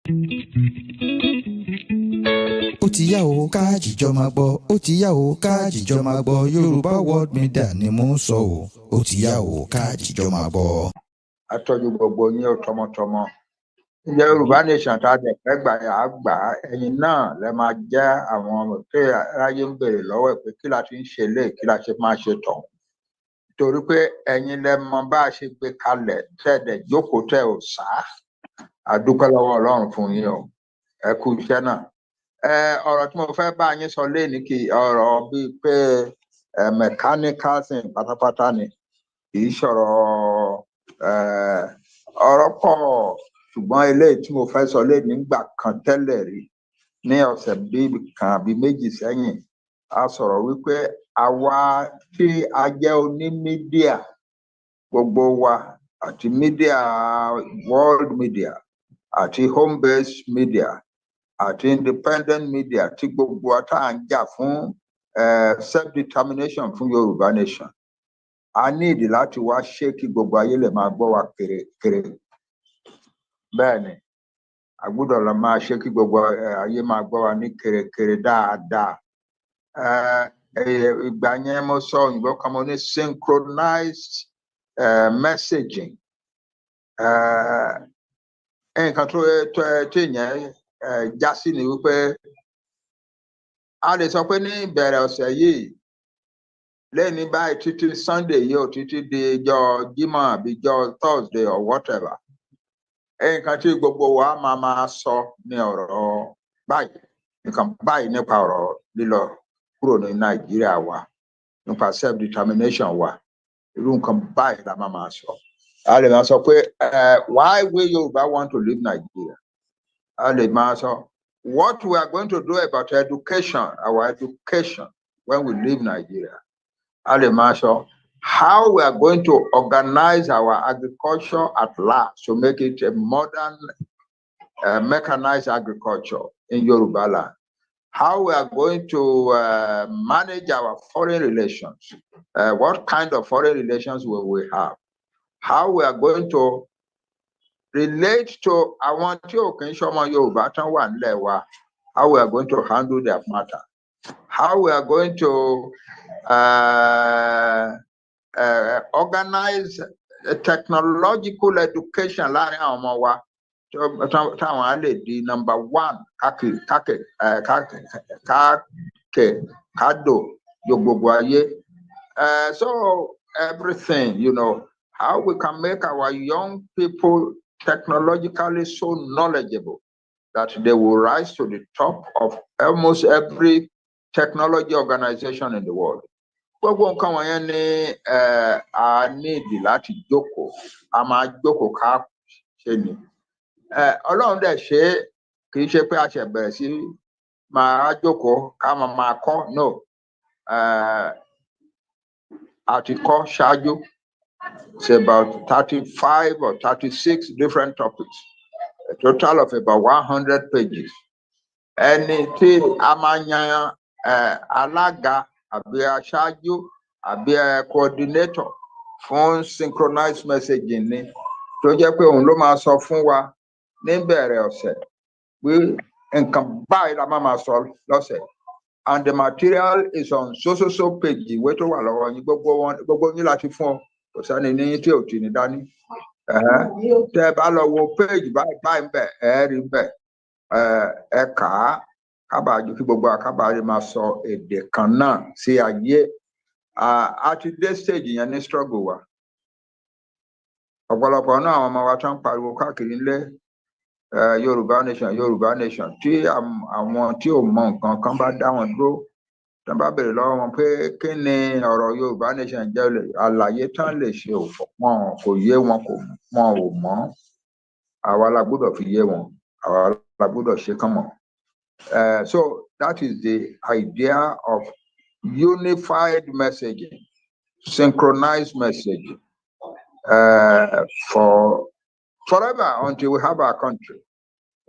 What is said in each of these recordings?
Ó ti yá o, ká jìjọ máa gbọ́. Ó ti yá o, ká jìjọ máa gbọ́. Yorùbá World Media ni mò ń sọ o. Ó ti yá o, ká jìjọ máa gbọ́. Atọ́jú gbogbo yín ó tọmọtọmọ. Ǹjẹ́ Yorùbá Nation tá a dẹ̀ fẹ́ gbà yà á gbà á, ẹ̀yin náà lẹ máa jẹ́ àwọn tí aráyé ń béèrè lọ́wọ́ ẹ̀ pé kí la ti ń ṣe lé, kí la ṣe máa ṣe tọ̀hún, torí pé ẹ̀yin lẹ mọ bá a ṣe gbé kalẹ̀ tẹ́ dẹ̀ jókòó tẹ́ ò sá. A dúpẹ́ lọ́wọ́ Ọlọ́run fún yín o, ẹ kú iṣẹ́ náà. Ẹ ọ̀rọ̀ tí mo fẹ́ bá yín sọ lénìí kì í ọ̀rọ̀ bíi pé ẹ mechanical thing pátápátá ni, kì í ṣọ̀rọ̀ ẹ ọ̀rọ̀ pọ̀, ṣùgbọ́n eléyìí tí mo fẹ́ sọ lénìí, nígbà kan tẹ́lẹ̀ rí, ní ọ̀sẹ̀ bíi kan àbí méjì sẹ́yìn, a sọ̀rọ̀ wípé àwa tí a jẹ́ oní media, gbogbo wa, àti media, world media, àti home based media, àti independent media, tí gbogbo wa tá à ń jà fún self determination fún Yorùbá Nation, a ní ìdí láti wá ṣé kí gbogbo ayé lè máa gbọ́ wa kéré. Bẹ́ẹ̀ ni, a gbọ́dọ̀ lọ máa ṣe kí gbogbo ayé máa gbọ́ wa ní kéré dáadáa. Ìgbà yẹn mo sọ òyìnbó kan, mo ní synchronized messaging. Nǹkan tó tí ìyẹn já sí ni wípé a lè sọ pé ní ìbẹ̀rẹ̀ ọ̀sẹ̀ yìí, lẹ́ni báyìí títí Sunday yìí ò, títí di ijọ́ Jímọ̀ àbí ijọ́ Thursday or whatever, nǹkan tí gbogbo wa máa máa sọ ní ọ̀rọ̀ báyìí, nǹkan báyìí nípa ọ̀rọ̀ lílọ kúrò ní Nàìjíríà wa, nípa self determination wa, irú nǹkan báyìí la máa máa sọ. A lè máa sọ pé why we Yorùbá want to leave Nigeria. A lè máa sọ what we are going to do about education, our education, when we leave Nigeria. A lè máa sọ how we are going to organize our agriculture at last to make it a modern mechanized agriculture in Yoruba land, how we are going to manage our foreign relations, what kind of foreign relations will we have, how we are going to relate to àwọn tí ò kì í ṣọmọ Yorùbá tán wà nílẹ̀ wa, how we are going to handle their matter, how we are going to organize a technological education láàrin àwọn ọmọ wa táwọn á lè di number one káàkiri káàkiri káàkiri kádò gbogbo ayé. So everything, how we can make our young people technologically so knowledgeable that they will rise to the top of almost every technology organization in the world. Gbogbo nǹkan wọ̀nyẹn ni a nídìí láti jókòó, a máa jókòó ká ṣe ni. Ọlọ́run dẹ̀ ṣe é, kì í ṣe pé a ṣẹ̀ bẹ̀rẹ̀ sí máa jókòó ká máa máa kọ́. No, a ti kọ́ ṣáájú. It's about 35 or 36 different topics, a total of about 100 pages. Ẹni tí a máa yan alága àbí aṣáájú àbí coordinator fún synchronized messaging ni, tó jẹ́ pé òun ló máa sọ fún wa níbẹ̀rẹ̀ ọ̀sẹ̀ pé nǹkan báyìí la máa máa sọ lọ́sẹ̀, and the material is on so so so page. Ìwé tó wà lọ́wọ́ yín, gbogbo wọn, gbogbo yín láti fún ọ, kò sẹ́ni ní tí ò tì ní dání. Tẹ́ ẹ bá lọ wo page báyìí báyìí ń bẹ̀, ẹ rí bẹ̀, ẹ kà á, kábàájú kí gbogbo àkábàárí máa sọ èdè kan náà sí ayé. A ti dé stage yẹn ní struggle wa. Ọ̀pọ̀lọpọ̀ náà àwọn ọmọ wa tó ń pariwo káàkiri ńlẹ̀ Yorùbá Nation, Yorùbá Nation, tí àwọn tí ò mọ nǹkan kan bá dá wọn dúró, tí wọ́n bá béèrè lọ́wọ́ wọn pé kí ni ọ̀rọ̀ Yorùbá Nation jẹ́, àlàyé tán lè ṣe ò wọn kò yé wọn, kò wọn ò mọ̀. Àwa la gbọ́dọ̀ fi yé wọn, àwa la gbọ́dọ̀ ṣe kán mọ̀. So that is the idea of unified messaging, synchronized messaging for forever until we have our country.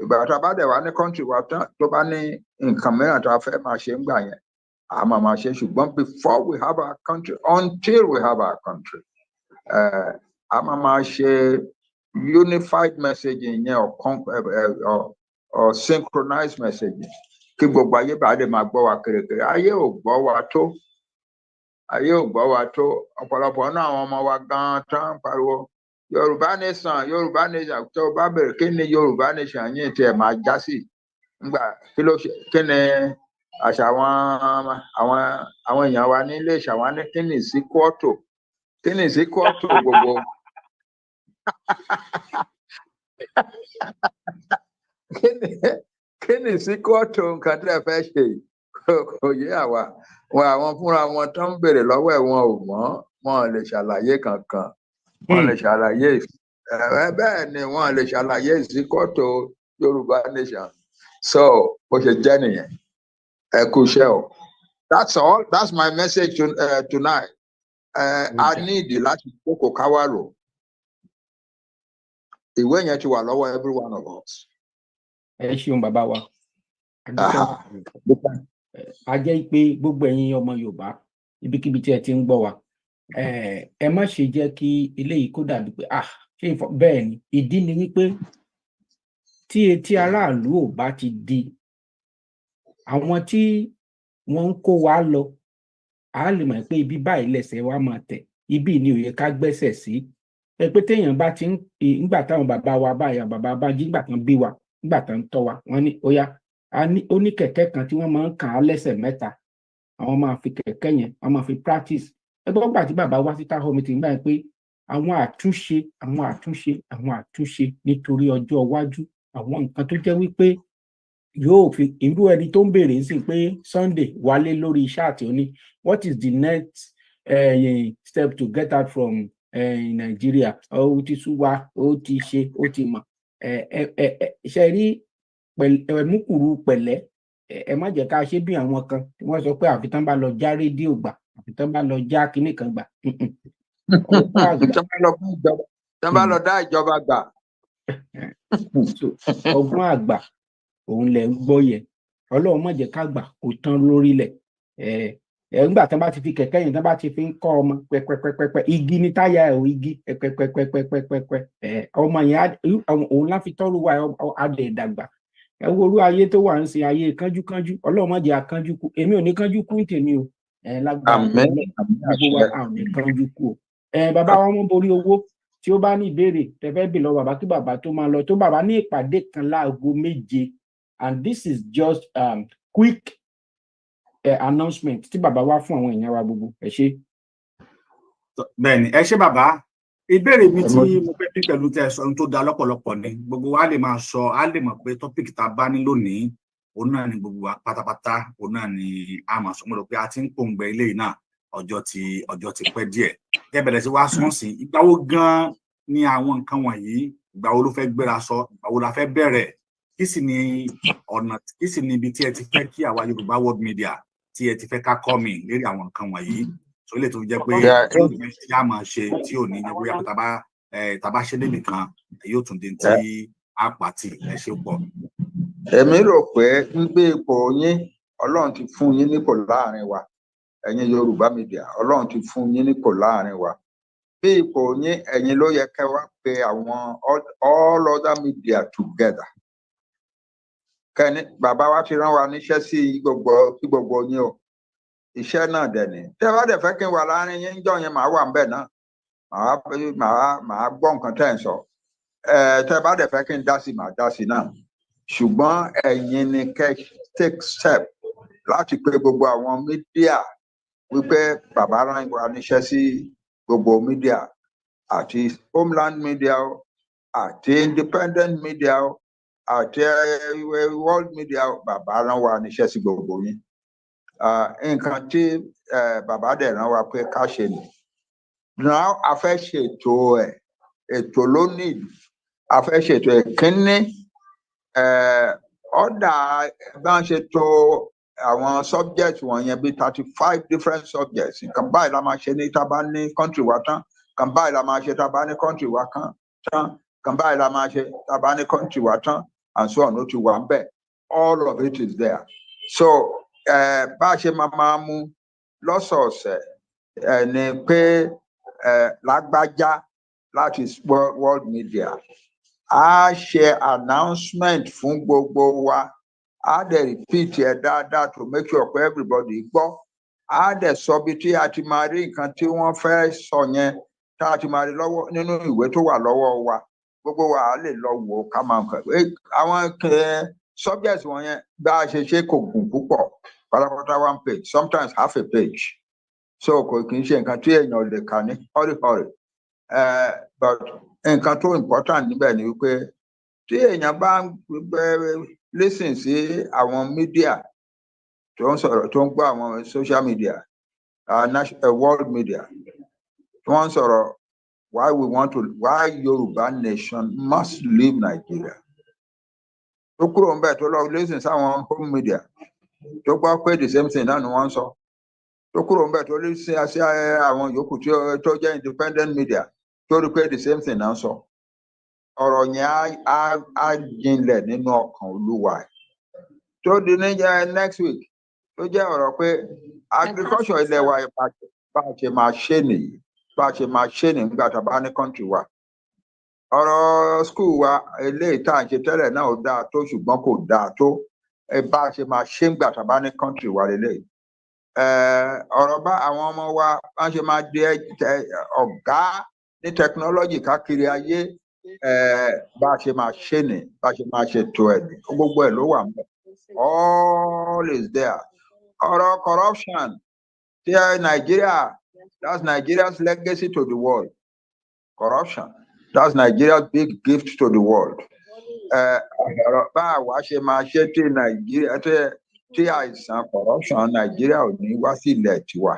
Ìgbà tá a bá dẹ̀ wá ní country wa tán, tó bá ní nǹkan mìíràn tá a fẹ́ máa ṣe ńgbà yẹn, a máa máa ṣe. Ṣùgbọ́n before we have our country, until we have our country, a máa máa ṣe unified messaging yẹn ọ̀kan. or synchronized messaging, kí gbogbo ayé bá lè máa gbọ́ wa kèrèkèrè. Ayé ò gbọ́ wa tó, ayé ò gbọ́ wa tó. Ọ̀pọ̀lọpọ̀ náà, àwọn ọmọ wa gan-an tán ń pariwo Yorùbá nation, Yorùbá nation, tó o bá bèrè kí ni Yorùbá nation yín tiẹ̀ máa já sí ngbà, kí ló ṣe, kí ni àṣà àwọn èèyàn wa nílé ìṣàwọn ní, kí ni ìsíkọ́tò, kí ni ìsíkọ́tò gbogbo, kí ni ìsíkọ́tò nǹkan tí ẹ fẹ́ ṣe yìí? Kò yé àwa wọn. Àwọn fúnra wọn tó ń béèrè lọ́wọ́ ẹ̀, wọn ò mọ̀, wọn ò lè ṣàlàyé kankan, wọn lè ṣàlàyé ẹ. Bẹ́ẹ̀ ni, wọn lè ṣàlàyé ìsíkọ́tò Yorùbá nation. So bó ṣe jẹ́ nìyẹn. Ẹ kú iṣẹ́ o. That's all, that's my message tonight. A need láti jókòó káwárò. Ìwé yẹn ti wà lọ́wọ́ every one of us. Ẹ ṣeun, bàbá wa. A jẹ́ pé gbogbo ẹ̀yin ọmọ Yorùbá, ibikíbi tí ẹ ti ń gbọ́ wa, ẹ má ṣe jẹ́ kí eléyìí kó dàbí pé, ah, ṣé bẹ́ẹ̀ ni. Ìdí ni wípé tí etí aráàlú ò bá ti di, àwọn tí wọ́n ń kó wa lọ, a lè mọ̀ pé ibi báyìí lẹ̀sẹ̀ wa máa tẹ̀, ibi ni ò yẹ ká gbẹ́sẹ̀ sí. Ẹ pé téèyàn bá ti ń, nígbà táwọn bàbá wa báyà, bàbá bá jí, nígbà tán bí wa, nígbà tán tọ́ wa, wọ́n ní ó yá, ó ní kẹ̀kẹ́ kan tí wọ́n máa ń kàn á lẹ́sẹ̀ mẹ́ta. Àwọn máa fi kẹ̀kẹ́ yẹn, wọ́n máa fi practice. Ẹ gbọ́, gbà tí bàbá wá sí town hall meeting gbà yẹn pé àwọn àtúnṣe, àwọn àtúnṣe, àwọn àtúnṣe nítorí ọjọ́ iwájú, àwọn nǹkan tó jẹ́ wípé yóò fi irú ẹni tó ń béèrè sí pé Sunday wálé lórí chat, ó ní, "What is the next step to get out from Nigeria?" Ó ti sú wa, ó ti ṣe, ó ti mọ̀. Ẹ ẹ ẹ ṣe rí ẹmúkùrú pẹ̀lẹ́. Ẹ má jẹ́ ká ṣe bí àwọn kan tí wọ́n sọ pé àfi tán bá lọ já rédíò gbà, àfi tán bá lọ já kinní kan gbà. Tán bá lọ dá ìjọba gbà. Ọgbọ́n àgbà òun lẹ̀ ń gbọ́ yẹn. Ọlọ́run má jẹ́ ká gbà kó tán lórílẹ̀. Ẹ ẹ ńgbà tán bá ti fi kẹ̀kẹ́ yẹn, tán bá ti fi ń kọ́ ọmọ pẹpẹpẹpẹ, igi ní táyà ẹ̀ ò, igi pẹpẹpẹpẹpẹpẹ, ẹ ọmọ yẹn òun láfi tọ́rù wa adẹ̀ ìdàgbà. Ẹ wo orú ayé tó wà ń sin, ayé kánjúkánjú. Ọlọ́run má jẹ́ akánjú kú. Èmi ò ní kánjú kú tèmi o. Ẹ lágbára, gbogbo wa a ò ní kánjú kú o. Ẹ bàbá wa mú borí owó tí ó bá ní ìbéèrè tẹfẹ bì lọ bàbá, kí bàbá tó máa lọ, tó bàbá ní ìpàdé kan láago 7, and this is just quick announcement tí bàbá wá fún àwọn èèyàn wa gbogbo. Ẹ ṣé. Bẹ́ẹ̀ni, ẹ ṣé bàbá. Ìbéèrè mi tí mo fẹ́ bí pẹ̀lú tẹ́ sọ ohun tó da lọ́pọ̀lọpọ̀ ni gbogbo wa lè máa sọ, á lè mọ̀ pé topic tá a bá ní lónìí, òun náà ni gbogbo wa pátápátá, òun náà ni a máa sọ. Mo rò pé a ti ń pòǹgbẹ ilé yìí náà, ọjọ́ ti pẹ́ díẹ̀. Ẹ bẹ̀rẹ̀ sí wá sọ́ọ̀sì. Ìgbà wo gan ni àwọn nǹkan wọ̀nyí, ìgbà wo ló fẹ́ gbéra sọ? Ìgbà wo la fẹ́ bẹ̀rẹ̀? Kí sì ni ọ̀nà, kí sì ni ibi tí ẹ ti fẹ́ kí àwa Yorùbá World Media, tí ẹ ti fẹ́ ká kọ́ mi lérí àwọn nǹkan wọ̀nyí tó lè tó fi jẹ́ pé tí a máa ṣe, tí ò ní jẹ́ bóyá tá bá ṣe débì kan, yóò tún di tí a pàtì? Ẹ ṣe pọ̀. Èmi rò pé ń gbé ipò yín, Ọlọ́run ti fún yín nípò láàrin wa. Ẹ̀yin Yorùbá media, Ọlọ́run ti fún yín nípò láàrin wa. Bí ipò yín, ẹ̀yin ló yẹ kẹ́ wá pe àwọn all other media together, kẹ́ni bàbá wa ti rán wa níṣẹ́ sí gbogbo yín o. Iṣẹ́ náà dẹ̀ ni. Tẹ́ bá dẹ̀ fẹ́ kí n wà láàrin yín níjọ́ yẹn, màá wà ń bẹ̀ náà, màá gbọ́ nǹkan tẹ́ ẹ̀ ń sọ. Ẹ tẹ́ bá dẹ̀ fẹ́ kí n dá sí, màá dá sí náà. Ṣùgbọ́n ẹ̀yin ni kẹ́ take step láti pe gbogbo àwọn media wípé bàbá rán wa níṣẹ́ sí gbogbo media, àti homeland media o, àti independent media o, àti world media o, bàbá rán wa níṣẹ́ sí gbogbo yín. Nǹkan tí bàbá dẹ̀ rán wa pé ká ṣe nì. Now, a fẹ́ ṣètò ẹ̀, ètò ló need. A fẹ́ ṣètò ẹ̀. Kínní, ọ̀dà bá ń ṣe tó àwọn subjects wọ̀nyẹn, bíi 35 different subjects. Nǹkan báyìí la máa ṣe ní tá a bá ní country wa tán, nǹkan báyìí la máa ṣe tá a bá ní country wa kan tán, nǹkan báyìí la máa ṣe tá a bá ní country wa tán, and so on. Ó ti wà ń bẹ̀, all of it is there. So bá a ṣe máa máa mú lọ́sọ̀ọ̀sẹ̀ ni pé lágbájá láti world media. Á ṣe announcement fún gbogbo wa, á dẹ̀ repeat ẹ̀ dáadáa to make sure pé everybody gbọ́. Á dẹ̀ sọ bí tí a ti máa rí nǹkan tí wọ́n fẹ́ sọ yẹn, tá a ti máa rí lọ́wọ́ nínú ìwé tó wà lọ́wọ́ wa. Gbogbo wa á lè lọ wò ó, ká máa nǹkan àwọn subjects wọ̀nyẹn. Bá a ṣe ṣe, kò gùn púpọ̀ pátápátá, one page, sometimes half a page, so kò kì í ṣe nǹkan tí èèyàn lè kà ní hurry hurry, but nǹkan tó important níbẹ̀ ni wípé tí èèyàn bá ń listen sí àwọn media tó ń sọ̀rọ̀, tó ń gbọ́ àwọn social media, national, world media tí wọ́n ń sọ̀rọ̀ why we want to, why Yorùbá nation must leave Nigeria, tó kúrò ń bẹ̀, tó lọ listen sáwọn home media, tó gbọ́ pé the same thing náà ni wọ́n ń sọ, tó kúrò ń bẹ̀, tó listen sí àwọn yòókù tó jẹ́ independent media, tó rí pé the same thing náà ń sọ, ọ̀rọ̀ yẹn á jinlẹ̀ nínú ọkàn olúwa ẹ̀. Tó di ní next week, tó jẹ́ ọ̀rọ̀ pé agriculture ilẹ̀ wa, bá a ṣe máa ṣe nìyí, bá a ṣe máa ṣe nìyí nígbà tá a bá ní country wa. Ọ̀rọ̀ school wa, eléyìí tá à ń ṣe tẹ́lẹ̀ náà, ó dáa tó, ṣùgbọ́n kò dáa tó. Bá a ṣe máa ṣe nígbà tá a bá ní country wa lélẹ́yìí. Ọ̀rọ̀ bá àwọn ọmọ wa bá ṣe máa di ọ̀gá ní technology káàkiri ayé, bá a ṣe máa ṣe ní, bá a ṣe máa ṣe tó ẹ̀ ní, gbogbo ẹ̀ ló wà ńbẹ̀. All is there. Ọ̀rọ̀ corruption tí Nàìjíríà, that's Nigeria's legacy to the world. Corruption, that's Nigeria's big gift to the world. Ọ̀rọ̀ bá àwa ṣe máa ṣe tí Nàìjíríà, tí àìsàn corruption Nàìjíríà ò ní wá sí ilẹ̀ tiwa,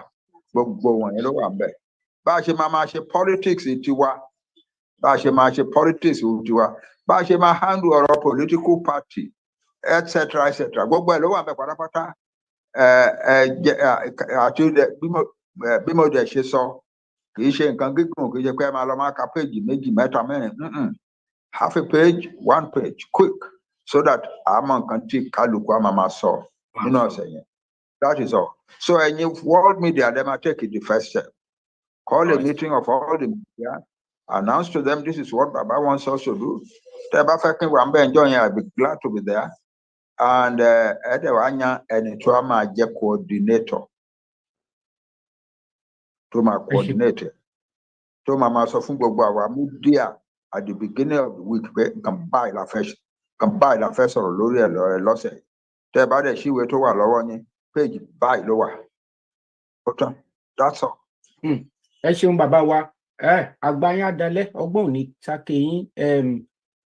gbogbo wọ̀nyí ló wà ńbẹ̀. Bá a ṣe máa máa ṣe politics tiwa, bá a ṣe máa ṣe politics tiwa, bá a ṣe máa handle ọ̀rọ̀ political party, etc etc, gbogbo ẹ̀ ló wà ńbẹ̀ pátápátá. Ẹ ẹ jẹ àti bí mo dẹ̀ ṣe sọ, kì í ṣe nǹkan gígùn, kì í ṣe pé ẹ máa lọ máa ka péjì méjì, mẹ́ta, mẹ́rin. Half a page, one page, quick, so that a mọ nǹkan tí kálukú á máa máa sọ nínú ọ̀sẹ̀ yẹn. That is all. So ẹ̀yin world media dem máa take the first step. Call a meeting of all the media, announce to them this is what Baba wants us to do. Tẹ́ ẹ bá fẹ́ kí n wà ń bẹ̀ ǹjọ́ yẹn, I be glad to be there. And ẹ dẹ̀ wá yan ẹni tó a máa jẹ́ coordinator, tó máa coordinate, tó máa máa sọ fún gbogbo àwa media at the beginning of the week pé nǹkan báyìí la fẹ́, nǹkan báyìí la fẹ́ sọ̀rọ̀ lórí ẹ̀ lọ́sẹ̀. Tẹ́ ẹ bá dẹ̀ ṣíwèé tó wà lọ́wọ́ yín, page báyìí ló wà. Ó tán, that's all. Ẹ ṣeun, bàbá wa. Ẹ àgbáyé adalẹ, ọgbọ́n ò ní sáké yín.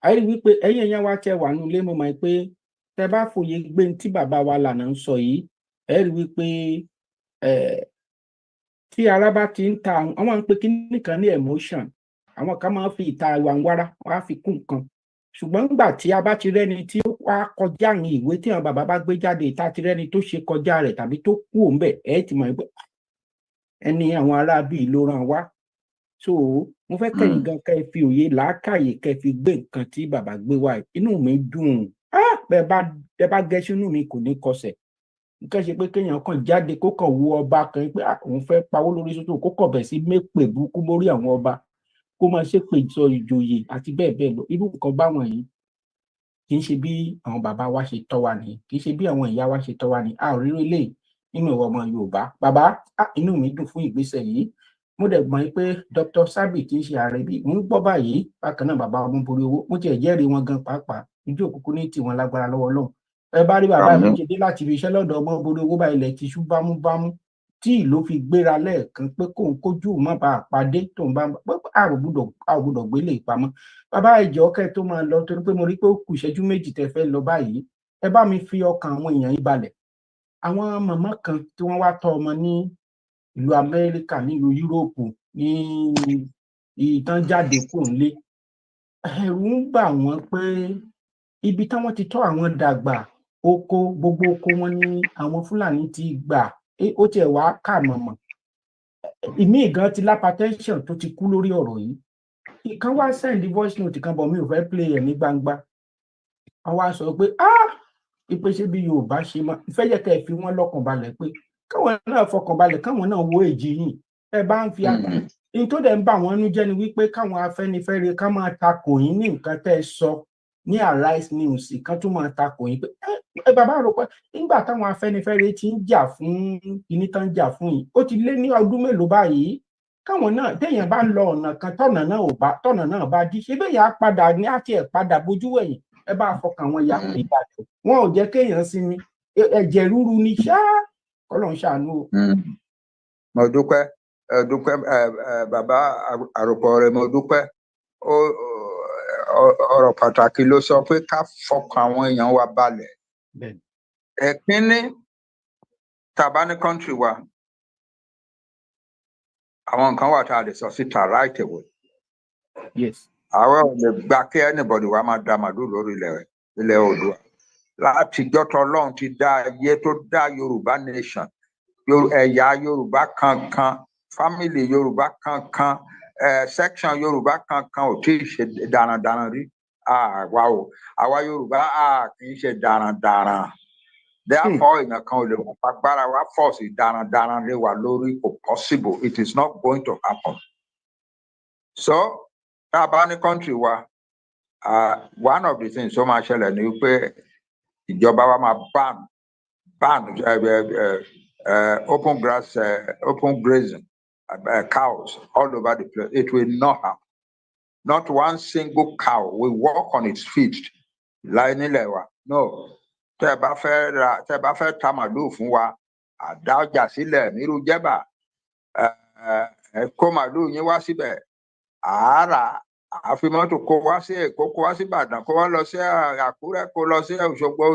Àyè wípé ẹ̀yin èèyàn wa tẹ́ wà nílé, mo mọ̀ pé tẹ́ bá fòye gbé tí bàbá wa lànà ń sọ yìí, ẹ rí wípé tí ara bá ti ń ta àwọn máa ń pe kíní kan ní emotion, àwọn kan máa ń fi ìta ìwà ń wára wọn á fi kún nǹkan. Ṣùgbọ́n nígbà tí a bá ti rẹ́ni tí ó wá kọjá àwọn ìwé tí àwọn bàbá bá gbé jáde, tá a ti rẹ́ni tó ṣe kọjá rẹ̀ tàbí tó kú òun bẹ̀, ẹ ti mọ̀ pé ẹni àwọn ará bíi ló ràn wá. So mo fẹ́ kẹ́yìn gan kẹ́ ẹ fi òye làákàyè kẹ́ ẹ fi gbé nǹkan tí bàbá gbé wá. Inú mi dùn. Bẹ́ẹ̀ bá gẹ́sí, inú mi kò ní kọsẹ̀. Nǹkan ṣe pé kéèyàn kàn jáde, kó kàn wo ọba kan pé òun fẹ́ pawó lórí sótò, kó kàn bẹ̀ sí mépè burúkú mórí àwọn ọba, kó máa ṣépè sọ ìjòyè àti bẹ́ẹ̀ bẹ́ẹ̀ lọ. Irú nǹkan báwọn yìí, kì í ṣe bí àwọn bàbá wa ṣe tọ́ wa nìyí, kì í ṣe bí àwọn ìyá wa ṣe tọ́ wa nìyí. A ò rí eléyìí nínú ìwà ọmọ Yorùbá. Bàbá, inú mi dùn fún ìgbésẹ̀ yìí. Mo dẹ̀ gbọ́n pé Dr. Sabi tí ń ṣe ààrẹ bí ń gbọ́ báyìí. Bákan náà, bàbá ọmọ borí owó, mo tiẹ̀ jẹ́rìí wọn gan pàápàá. Ojú òkùnkùn ní tiwọn lágbára lọ́wọ́ Ọlọ́run. Ẹ bá rí bàbá mi ṣe dé láti fi iṣẹ́ lọ́dọ̀ ọmọ borí owó báyìí, ilẹ̀ ti ṣú bámúbámú tí ìlú fi gbéra lẹ́ẹ̀kan pé kóun kójú má bàa pàdé tóun bá a ò gbúdọ̀ gbélé ìpamọ́. Bàbá, ìjọ kẹ́ tó máa lọ, torí pé mo rí pé ó kù ìṣẹ́jú 2 tẹ́ fẹ́ lọ báyìí, ẹ bá mi fi ọkàn àwọn èèyàn yìí balẹ̀. Àwọn màmá kan tí wọ́n wá tọ́ ọmọ ní ìlú Amẹ́ríkà, nílùú Yúróòpù, ní ìtàn jáde kúrò nílé, ẹ̀rù ń bà wọ́n pé ibi táwọn ti tọ́ àwọn dàgbà, oko, gbogbo oko wọn ní àwọn Fúlàní ti gbà. Ó tiẹ̀ wá kà mọ̀mọ̀, ìmíì gan ti l'hypertension tó ti kú lórí ọ̀rọ̀ yìí. Ìkan wá send voice note kan bọ̀, mi ò fẹ́ play ẹ̀ ní gbangba. Wọ́n wá sọ pé, ah, ìpèsè bí Yorùbá ṣe máa fẹ́ yẹ kẹ́ ẹ fi wọ́n lọ́kàn balẹ̀, pé káwọn náà fọkàn balẹ̀, káwọn náà wo èjì yìí ẹ bá ń fi Ní tó dẹ̀ ń bà wọ́n nú jẹ́ ni wípé káwọn Afẹ́nifẹ́re ká máa takò yín ní nǹkan tẹ́ ẹ sọ ní Arise News kan tó máa takò yín pé ẹ bàbá rò pé nígbà táwọn Afẹ́nifẹ́re ti ń jà fún kíní tán ń jà fún yìí, ó ti lé ní ọdún mélòó báyìí, káwọn náà téèyàn bá ń lọ ọ̀nà kan, tọ̀nà náà ò bá tọ̀nà náà bá dí, ṣé bẹ́ẹ̀ yà á padà ní àti ẹ̀ padà bójú wẹ̀yìn, ẹ bá fọkàn wọn ya ìbàdàn, wọn ò jẹ́ kéèyàn sinmi, ẹ̀jẹ̀ ríru ni ṣá, kọ́lọ́un ṣàánú o. Mo dúpẹ́, ẹ dúpẹ́, ẹ ẹ bàbá àròpọ̀ rẹ̀, mo dúpẹ́. Ọ̀rọ̀ pàtàkì ló sọ pé ká fọkàn àwọn èèyàn wa balẹ̀. Ẹ̀kínní, tá a bá ní country wa, àwọn nǹkan wà tá a lè sọ síta right away. Àwa ò lè gbà kí anybody wa máa da màlúù lórí ilẹ̀ Oòduà. Látijọ́ tọ́lọ́run ti dá ayé tó dá Yorùbá nation, ẹ̀yà Yorùbá kankan, family Yorùbá kankan, section Yorùbá kankan ò tí ì ṣe darandaran rí. Àwa ò, àwa Yorùbá, a kì í ṣe darandaran. Therefore, èèyàn kan ò lè wọ́n agbára wa force darandaran lé wa lórí. Kò possible. It is not going to happen. So tá a bá ní country wa, one of the things tó máa ṣẹlẹ̀ ni wípé ìjọba wa máa ban open grass, open grazing cows all over the place. It will not happen. Not one single cow will walk on its feet láì nílẹ̀ wa. No. Tẹ́ ẹ bá fẹ́ ra, tẹ́ ẹ bá fẹ́ ta màlúù fún wa, àdá ọjà sílẹ̀ nírú Jẹ́bà, ẹ kó màlúù yín wá síbẹ̀, àárà àfi mọ́tò kó wá sí Èkó, kó wá sí Ìbàdàn, kó wá lọ sí Àkúrẹ́, kó lọ sí Òṣogbo.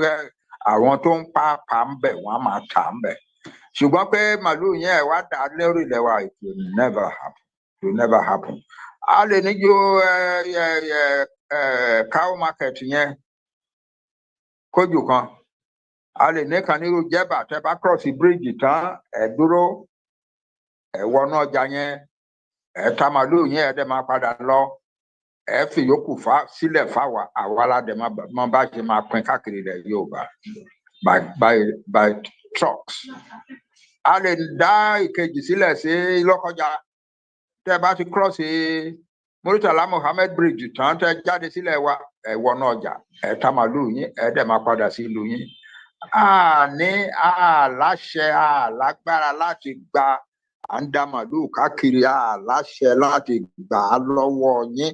Àwọn tó ń pa pa ń bẹ̀, wọ́n á máa tà ń bẹ̀. Ṣùgbọ́n pé màlúù yẹn ẹ̀ wá dà lórí ilẹ̀ wa, it will never happen. It will never happen. A lè ní ju ẹ ẹ ẹ ẹ cow market yẹn kójú kan, a lè ní kan nírú Jẹ́bà. Tẹ́ bá cross bridge tán, ẹ dúró, ẹ wọnú ọjà yẹn, ẹ ta màlúù yẹn, ẹ dẹ̀ máa padà lọ, ẹ fi yòókù fa sílẹ̀ fáwa. Àwa la dẹ̀ máa bá ṣe máa pín káàkiri ilẹ̀ Yorùbá by trucks. A lè dá ìkejì sílẹ̀ sí Lọ́kọ́jà. Tẹ́ bá ti cross Muritala Muhammed Bridge tán, tẹ́ jáde sílẹ̀ wa, ẹ wọnú ọjà, ẹ ta màlúù yín, ẹ dẹ̀ máa padà sí ìlú yín. A ní àláṣẹ, àlágbára láti gba à ń da màlúù káàkiri, àláṣẹ láti gbà á lọ́wọ́ yín.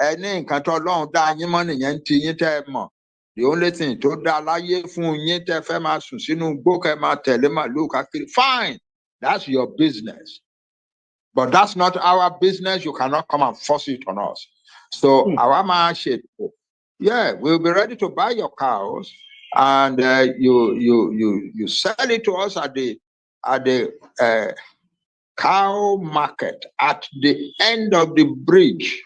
Ẹ ní nǹkan tó Ọlọ́run dá yín mọ́ nìyẹn ń ti yín tẹ́ ẹ mọ̀. The only thing tó dá láyé fún yín, tẹ́ fẹ́ máa sùn sínú igbó, kẹ́ máa tẹ̀lé màlúù káàkiri, fine, that's your business, but that's not our business. You cannot come and force it on us. So àwa máa ṣètò. Yeah, we'll be ready to buy your cows and you sell it to us at the cow market at the end of the bridge,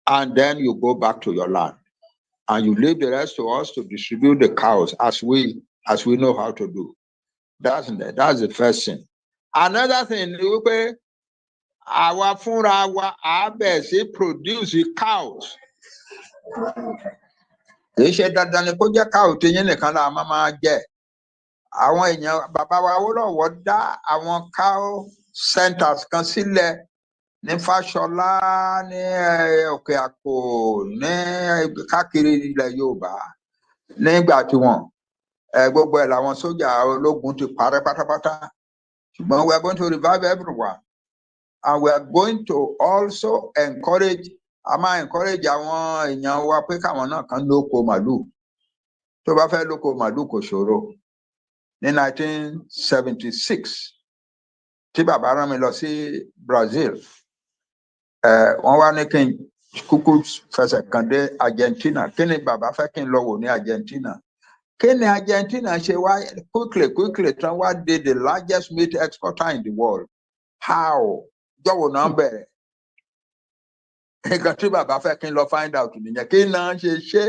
and then you go back to your land and you leave the rest to us to distribute the cows as we know how to do. That's the first thing. Another thing ni wípé àwa fúnra wa á bẹ̀ sí produce cows. Kì í ṣe dandan ni kó jẹ́ cow tiyín nìkan la máa jẹ. Àwọn èèyàn bàbá wa Awólọ́wọ̀ dá àwọn cow centers kan sílẹ̀ ní Fáṣọlá, ní Òkè Àpò, ní káàkiri ilẹ̀ Yorùbá nígbà tí wọn gbogbo ẹ̀ làwọn sójà ológun ti parẹ́ pátápátá. Ṣùgbọ́n we are going to revive everyone and we are going to also encourage, a máa encourage àwọn èèyàn wa pé káwọn náà kan lóko màlúù. Tó bá fẹ́ lóko màlúù, kò ṣòro. Ní 1976 tí bàbá rán mi lọ sí Brazil, wọ́n wá ní kí n kúkú fẹsẹ̀ kan dé Argentina. Kí ni bàbá fẹ́ kí n lọ wò ní Argentina? Kí ni Argentina ṣe wá quickly quickly tán wá di the largest meat exporter in the world? How? Jọ̀wọ́ náà bẹ̀rẹ̀. Nǹkan tí bàbá fẹ́ kí n lọ find out nìyẹn, kí náà ṣe ṣe.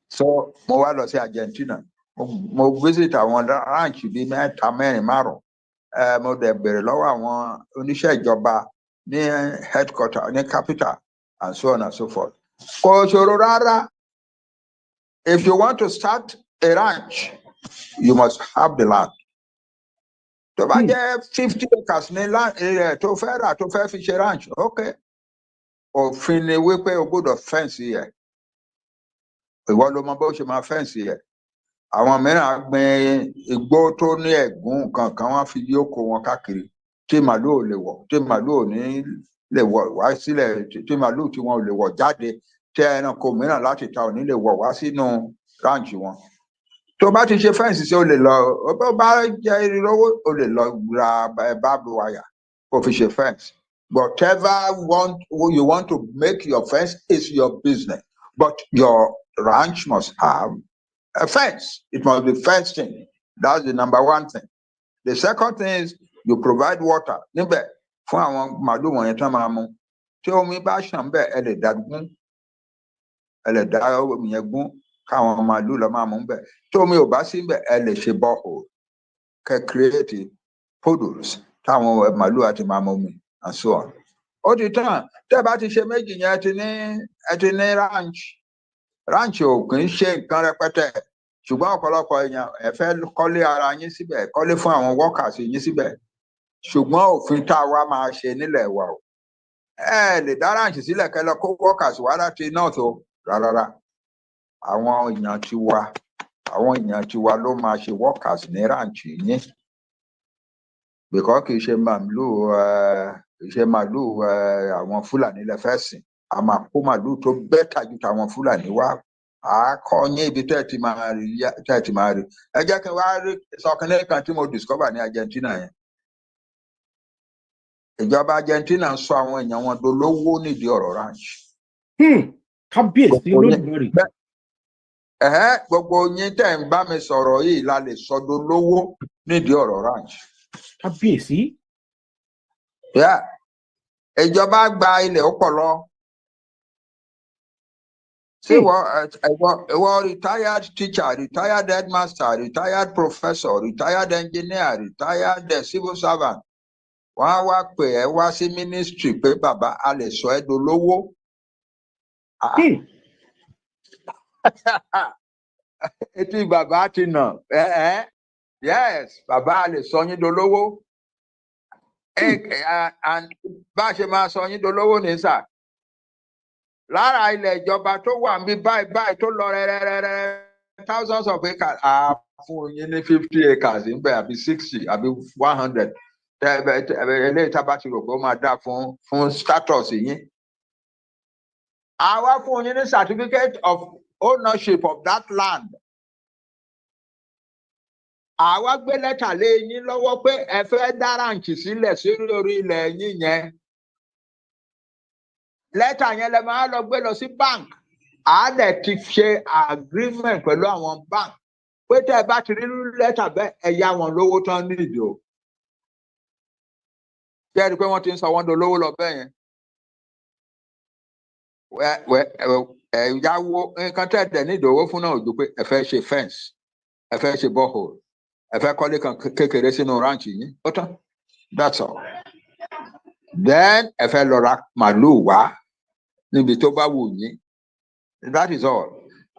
So mo wá lọ sí Argentina, mo visit àwọn ranch bíi mẹ́ta, mẹ́rin, márùn. Mo dẹ̀ bèrè lọ́wọ́ àwọn oníṣẹ́ ìjọba ní headquarter, ní capital, and so on and so forth. Kò ṣòro rárá. If you want to start a ranch, you must have the land. Tó bá jẹ́ 50 acres ní land tó fẹ́ rà, tó fẹ́ fi ṣe ranch, ok, òfin ni wípé o gbọ́dọ̀ fence ẹ̀. Ìwọ ló mọ bó ṣe máa fence ẹ̀. Àwọn mìíràn á gbin igbó tó ní ẹ̀gún kankan, wọ́n fi yí oko wọn káàkiri tí màlúù ò lè wọ̀, tí màlúù ò ní lè wọ̀ wá sílẹ̀, tí màlúù tí wọn ò lè wọ̀ jáde, tí ẹranko mìíràn láti ta ò ní lè wọ̀ wá sínú ranch wọn. Tó bá ti ṣe fence sí, o lè lọ, bó bá jẹ́ ìrówó, o lè lọ ra barbed wire kó fi ṣe fence. Whatever you want to make your fence is your business, but your ranch must have a fence. It must be fenced in. That's the number one thing. The second thing is you provide water níbẹ̀ fún àwọn màlúù wọ̀nyẹn tán máa mu. Tí omi bá ṣàn bẹ́ẹ̀, ẹ lè dá gún, ẹ lè dá omi yẹn gún káwọn màlúù lọ máa mú bẹ́ẹ̀. Tí omi ò bá sí bẹ́ẹ̀, ẹ lè ṣe borehole, kẹ́ create puddles táwọn màlúù àti máa mu omi and so on. Ó ti tán. Tẹ́ bá ti ṣe méjì yẹn, ẹ ti ní ranch. Ranch ò kì í ṣe nǹkan rẹpẹtẹ, ṣùgbọ́n ọ̀pọ̀lọpọ̀ èèyàn, ẹ fẹ́ kọ́lé ara yín síbẹ̀, kọ́lé fún àwọn workers yín síbẹ̀. Ṣùgbọ́n òfin tá a wá máa ṣe nílẹ̀ wa o, ẹ lè dá ranch sílẹ̀ kẹ́ lọ kó workers wá láti north o. Rárá, àwọn èèyàn tiwa ló máa ṣe workers ní ranch yín, because kì í ṣe màlúù àwọn Fúlàní lẹ fẹ́ sìn. A máa kó màlúù tó better ju tàwọn Fúlàní wá. À á kọ́ yín ibi tẹ́ ẹ ti máa rí. Ẹ jẹ́ kí n wá rí sọkànlẹ̀ kan tí mo discover ní Argentina yẹn. Ìjọba Argentina ń sọ àwọn èèyàn wọn dolówó nídìí ọ̀rọ̀ ranch. Kábíyèsí Olódùmarè. Ẹ̀hẹ́, gbogbo yín tẹ̀ ń bá mi sọ̀rọ̀ yìí la lè sọ dolówó nídìí ọ̀rọ̀ ranch. Kábíyèsí. Yeah. Ìjọba gba ilẹ̀ ó pọ̀ lọ. Ṣé ìwọ retired teacher, retired headmaster, retired professor, retired engineer, retired civil servant, wọ́n á wá pè ẹ́ wá sí ministry pé, "Bàbá, a lè sọ ẹ́ dolówó." Ah. Etí bàbá ti nà ẹ ẹ. Yes, bàbá, a lè sọ yín dolówó. And bá a ṣe máa sọ yín dolówó ní sà, lára ilẹ̀ ìjọba tó wà níbí báyìí báyìí tó lọ rẹ́rẹ́rẹ́rẹ́, thousands of acres, á fún yín ní 50 acres níbẹ̀, àbí 60, àbí 100, eléyìí tá a bá ti rò pé ó máa dá fún status yín. Àwa fún yín ní certificate of ownership of that land. Àwa gbé lẹ́tà lé yín lọ́wọ́ pé ẹ fẹ́ dá ranch sílẹ̀ sí orí ilẹ̀ yín yẹn. Lẹ́tà yẹn lẹ máa lọ gbé lọ sí bank. Á dẹ̀ ti ṣe agreement pẹ̀lú àwọn bank pé tẹ́ ẹ bá ti rí lẹ́tà bẹ́ẹ̀, ẹ yá wọn lówó tán nídìí o. Ṣé ẹ rí i pé wọ́n ti ń sọ wọ́n dolówó lọ bẹ́ẹ̀ yẹn? Ẹ yáwó. Nǹkan tẹ́ ẹ dẹ̀ ní ìdòwò fún náà ò ju pé ẹ fẹ́ ṣe fence, ẹ fẹ́ ṣe borehole, ẹ fẹ́ kọ́lé kan kékeré sínú ranch yín. Ó tán, that's all. Then ẹ fẹ́ lọ ra màlúù wá níbi tó bá wù yín. That is all.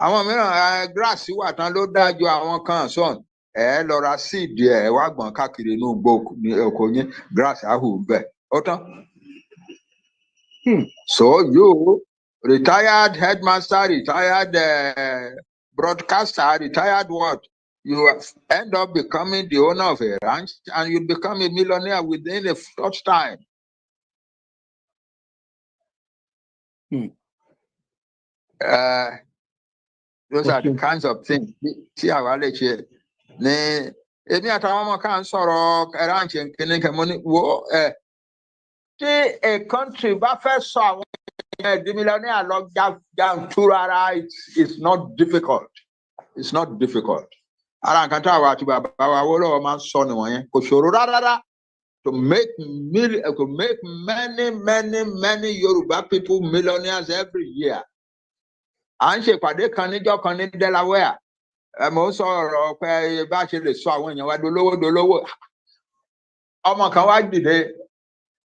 Àwọn mìíràn, grass wà tán ló dájú àwọn kan sọ̀n. Ẹ lọ ra seed, ẹ wá gbọ̀n káàkiri inú igbó ní oko yín, grass á hù bẹ́ẹ̀. Ó tán. So you, retired headmaster, retired broadcaster, retired what, you end up becoming the owner of a ranch and you become a millionaire within a short time. Those are the kinds of things tí àwa lè ṣe. Ní èmi àtàwọn ọmọ kan sọ̀rọ̀ ranch kìíní kan, mo ní wo ẹ, tí a country bá fẹ́ sọ àwọn èèyàn di millionaire lọ jàǹtúrara, it's not difficult, it's not difficult. Ara nǹkan tí àwa àti bàbá wa Awólọ́wọ̀ máa ń sọ nìwọ̀nyẹn. Kò ṣòro rárá to make many, many, many Yorùbá people millionaires every year. À ń ṣèpàdé kan níjọ́ kan ní Delaware. Ẹ mò ń sọ ọ̀rọ̀ pé bá a ṣe lè sọ àwọn èèyàn wa dolówó dolówó. Ọmọ kan wá dìde,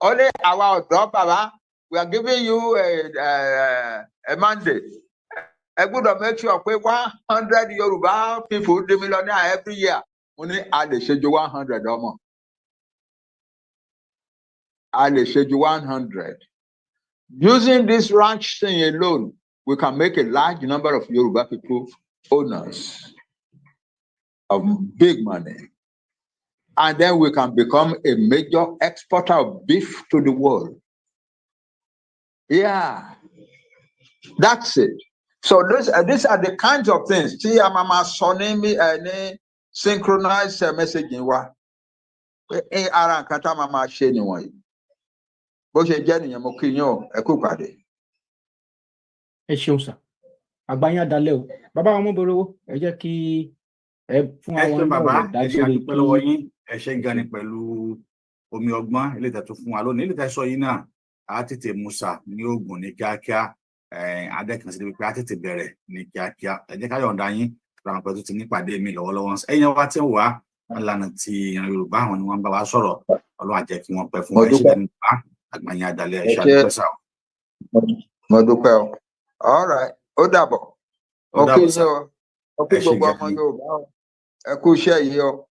ó ní, "Àwa ọ̀dọ́, bàbá, we are giving you a mandate. Ẹ gbọ́dọ̀ make sure pé 100 Yorùbá people di millionaire every year." Mo ní a lè ṣe ju 100 ọmọ. A lè ṣe ju 100. Using this ranch thing alone, we can make a large number of Yoruba people owners of big money. And then we can become a major exporter of beef to the world. Yeah, that's it. So these are the kinds of things tí a máa máa sọ ní ní synchronized messaging wa. Pé ara nǹkan tá a máa máa ṣe nìwọ̀nyí. Bó ṣe jẹ́ nìyẹn. Mo kí yín o, ẹ kú ìpàdé. Ẹ ṣeun sà, àgbáyé adalẹ o. Bàbá wa mọ́bọ̀rọ̀wọ́, ẹ jẹ́ kí ẹ fún Ẹ àwọn ṣe bàbá, náà ẹ ṣe, dágbére. Àdúpẹ́ lọ́wọ́ yín. Ẹ ṣe gan ni pẹ̀lú omi ọgbọ́n ilé ìtẹ̀ tó fún wa lónìí. Ilé ìtẹ̀ sọ yìí náà, á tètè musa ní oògùn ní kíákíá. Adẹ́kan sí pé á tètè bẹ̀rẹ̀ ní kíákíá. Ẹ jẹ́ ká yọ̀ǹda yín ra pẹ̀lú tó ti nípàdé mi lọ́wọ́lọ́wọ́. Ẹ̀yin wa tí ń wá wọn lànà ti ìran Yorùbá, àwọn ni wọ́n ń bá wa sọ̀rọ̀. Ọlọ́run á jẹ́ kí wọ́n pẹ́ fún Mo wa. Ẹ ṣe dúpẹ́. gan ni bàbá, àgbáyé adalẹ̀. Ẹ Ẹ ṣe, ṣé. àdúpẹ́ sá o. Mo dúpẹ́ o. All right, ó dàbọ̀. Ó Mo kí dàbọ̀ yín sá. o. Mo kí Ẹ ṣé gbogbo gan ọmọ ni. Yorùbá o. Ẹ kú iṣẹ́ yìí o.